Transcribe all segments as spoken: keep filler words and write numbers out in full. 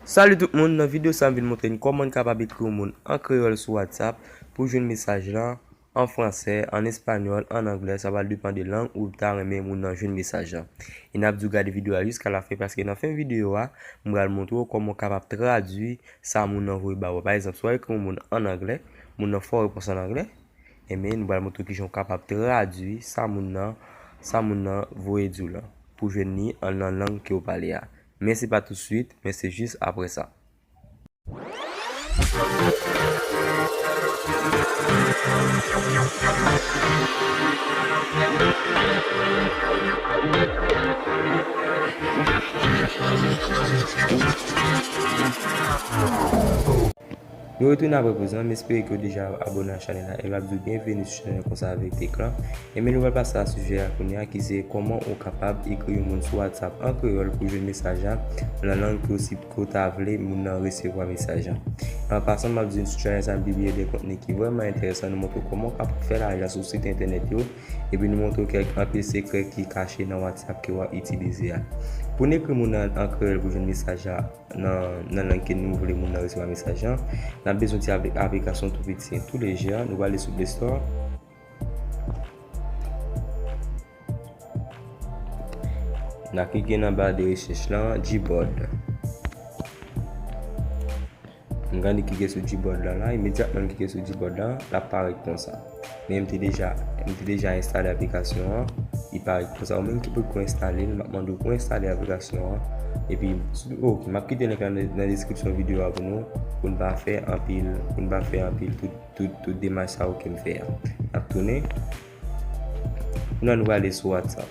Salut tout moun, nan videyo sa m vin montre n kòman n kapab ekri yon moun an kreyòl sou WhatsApp pou jwenn mesaj lan an fransè, an espanyòl, an anglè, sa va depann de lang ou ta renmen moun nan jwenn mesaj lan. E n ap di w gade videyo a jiska lafen paske nan fen videyo a, m pral montre w kòman w kapab tradui sa moun nan voye ba ou. Pa egzanp, si w ekri yon moun an anglè, moun nan fè w repons an anglè, ebyen, nou pral montre w kijan w kapab tradui sa moun nan, sa moun nan voye di w lan, pou jwenn li an nan lang ke w pale a. Men se pa tousuit, men se jis apre sa. Nou retounen apre poz lan, m espere ke w deja abòne a chanèl la, e m ap di w byenveni sou chanèl Konsa avèk Teklan. Ebyen, nou pral pase a sijè a kounye a, ki se kòman ou kapab ekri yon moun sou WhatsApp an kreyòl pou jwenn mesaj la nan lang ke w si, ke w ta vle moun nan resevwa mesaj la. An pasan, m ap di n sou chanèl sa, m pibliye de kontni ki vrèman enteresan, nou montre w kòman w kapab fè lajan sou sit entènèt yo, epi nou montre w kèk anpil sekrè ki kache nan WhatsApp ke w ap itilize a. Pou n ekri moun nan an kreyòl pou jwenn mesaj la, nan, nan lang ke nou vle moun nan resevwa mesaj lan. N ap bezwen ti apli-, aplikasyon tou piti, tou lejè. Nou prale sou Play Store. N a klike nan ba de rechèch lan, Gboard. M gade klike sou Gboard lan la, imedyatman m klike sou Gboard lan, l ap parèt konsa. Men m te deja, m te deja enstale aplikasyon an, li parèt konsa. Ou menm ki potko enstale l, m ap mande w pou w enstale aplikasyon an. Epi, ok, m ap kite link lan nan, nan deskripsyon videyo a pou nou, pou n pa fè anpil, pou n pa fè anpil tout, tout, tout demach sa yo ke m fè a. N ap tounen. Kounye a nou prale sou WhatsApp.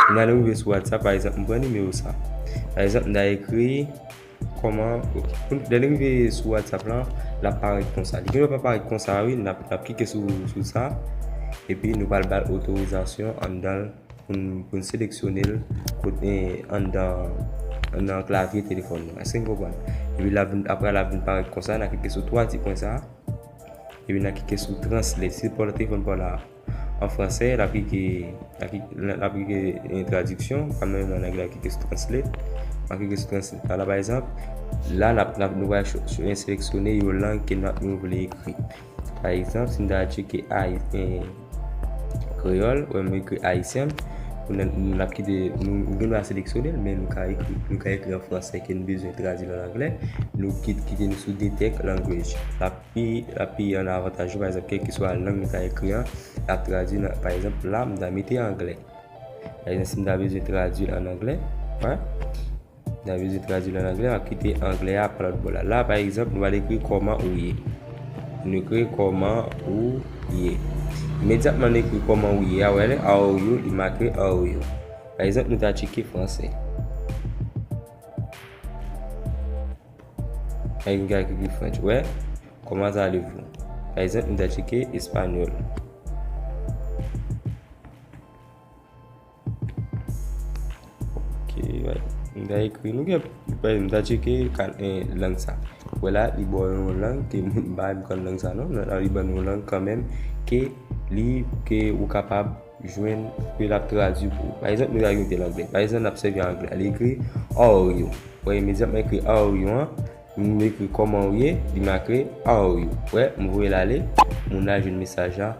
Kounye a nou rive sou WhatsApp, pa egzanp, m pran nimewo sa. Pa egzanp, m ta ekri kòman, ok. Pou, lè nou rive sou WhatsApp lan, l ap parèt konsa. Li gendwa pa parèt konsa, wi, n ap, n ap klike sou, sou sa. Epi nou pral ba l otorizasyon anndan l pou n, pou n seleksyone l kot, eh, anndan, anndan klavye telefòn nou. Èske n konprann? Epi l ap vin, apre l ap vin parèt konsa, n a klike sou twa ti pwen sa. Epi n a klike sou translate. Si pòt telefòn pa w la an fransè, l ap klike, l ap klike, l ap klike, eh, tradiksyon. Kòm nan lang la, l ap klike sou translate. M a klike sou translate. La, la, pa egzanp, la, n ap, n ap, nou va cho-, cho-, seleksyone yon lang ke n ap, nou vle ekri. Pa egzanp, si m ta tcheke ay-, eh, kreyòl, ou m ekri ayisyen, nou, nou ap kite, nou, nou gen dwa seleksyone l, men nou ka ekri, nou ka ekri an fransè ke n bezwen tradui l an anglè, nou kit-, kite nou sou detect language. L ap pi, l ap pi an avantaj nou, pa egzanp, kèlkeswa lang nou ta ekri an, l ap tradui nan, pa egzanp, la, m ta mete anglè. Pa egzanp, si m ta bezwen tradui l an anglè, wè, m ta bezwen tradui l an anglè, m ap kite anglè a pa lòt bò la. La, pa egzanp, nou pral ekri kòman ou ye. Nou ekri kòman ou ye. Imedyatman nou ekri kòman ou ye a, wè, how are you, li make how are you. Pa egzanp, nou ta tcheke fransè. Ay, m ka ekri French, wè. Comment allez-vous? Pa egzanp, m ta tcheke espanyòl. Ok, right. M ta ekri, nou gen, pa egzanp, m ta tcheke kal-, eh, lang sa. Wè la, li ba w yon lang ke m pa menm konn lang sa, non. Nan, li ban nou yon lang kanmenm ke li, ke ou kapab jwenn, ke l ap tradui pou ou. Pa egzanp, nou ta mete l anglè. Pa egzanp, n ap sèvi anglè. Li ekri, how are you? Wè, imedyatman ekri, how are you an, m ekri, kòman ou ye? Li make, how are you? Wè, m voye l ale, moun nan jwenn mesaj la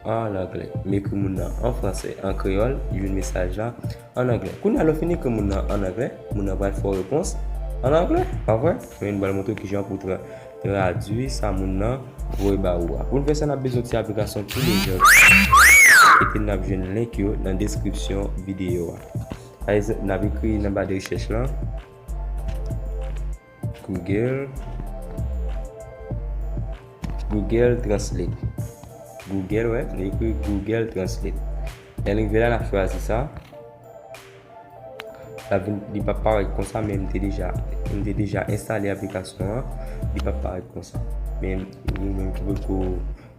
an anglè. M ekri moun nan an fransè, an kreyòl, li jwenn mesaj la an anglè. Kounye a, lè w fin ekri moun nan an anglè, moun nan pral fè w repons an anglè, pa vre? Men nou pral montre w kijan pou tra-, tradui sa moun nan voye ba ou a. Pou n fè sa, n ap bezwen ti aplikasyon tou lejè. Epi n ap jwenn link yo nan deskripsyon videyo a. Pa egzanp, n ap ekri nan ba de rechèch lan, Google, Google Translate. Google, wè, nou ekri Google Translate. Lè n rive la, n ap chwazi sa. L ap vin, li p ap parèt konsa, men m te deja, m te deja enstale aplikasyon an, li p ap parèt konsa. Men ou menm ki potko,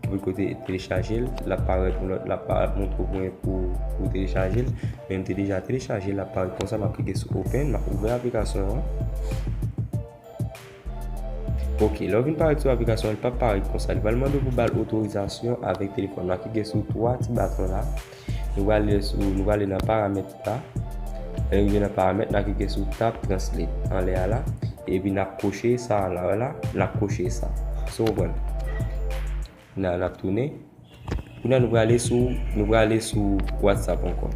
ki potko te-, telechaje l, l ap parèt yon lòt, l ap parèt montre w pou, pou, pou telechaje l. Men m te deja telechaje l, l ap parèt konsa, m ap klike sou open, m ap ouvè aplikasyon an. Ok, lè w vin parèt sou aplikasyon an, li p ap parèt konsa. Li pral mande w pou ba l otorizasyon avèk telefòn nan. Klike sou twa ti baton la. Nou prale sou, nou prale nan paramèt la. Lè nou rive nan paramèt, n a klike sou Tap Translate anlè a la. Epi n a koche sa la, wè la, n a koche sa. Èske w konprann? N a, n ap tounen. Kounye a nou prale sou, nou prale sou WhatsApp ankò.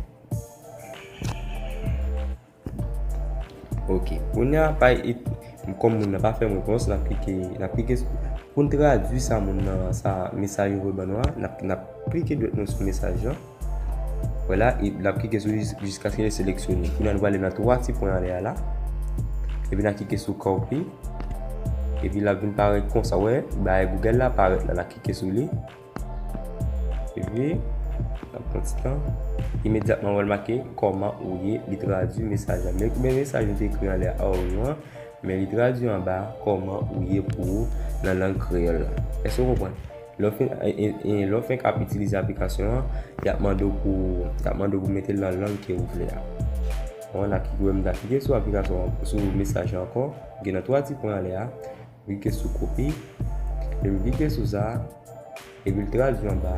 Ok. Kounye a, pa, kòm moun nan pa fè m repons, n ap klike, n ap klike sou, pou n tradui sa moun nan, sa mesaj yo voye ban nou a, n ap, n ap klike dwèt nou sou mesaj lan. Wè la, e n ap klike sou jis-, jiskaske li seleksyone. Kounye a nou prale nan twa ti pwen anlè a la. Epi n a klike sou copy. Epi l ap vin parèt konsa, wè, bagay Google la parèt la, n a klike sou li. Epi, n ap pran ti tan. Imedyatman, w wè l make kòman ou ye, li tradui mesaj la. Men, men mesaj nou te ekri anlè a, "How are you?" an, men li tradui anba, "Kòman ou ye?" pou ou nan lang kreyòl la. Èske w konprann? Lè w fin, e, e, e, lè w fenk ap itilize aplikasyon an, y ap mande w pou, y ap mande w pou mete l nan lang ke ou vle a. Bon, n a klike, m ta klike sou aplikasyon an, sou mesaj la ankò, gen nan twa ti pwen anlè a, klike sou kopi, epi m klike sou sa, epi l tradui anba,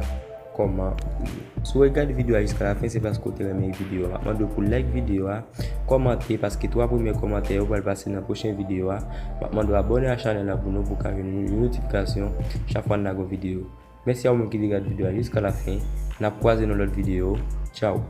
"Kòman ou ye?" Si w regade videyo a jiska lafen, se paske w te renmen videyo a. M ap mande w pou like videyo a, kòmante, paske twa premye kòmantè yo pral pase nan pwochen videyo a. M ap mande w abòne a chanèl la pou nou, pou w ka jwenn yon notifikasyon chak fwa n lage yon videyo. Mèsi a ou menm ki te gade videyo a jiska lafen. N ap kwaze nan lòt videyo. Tchaw!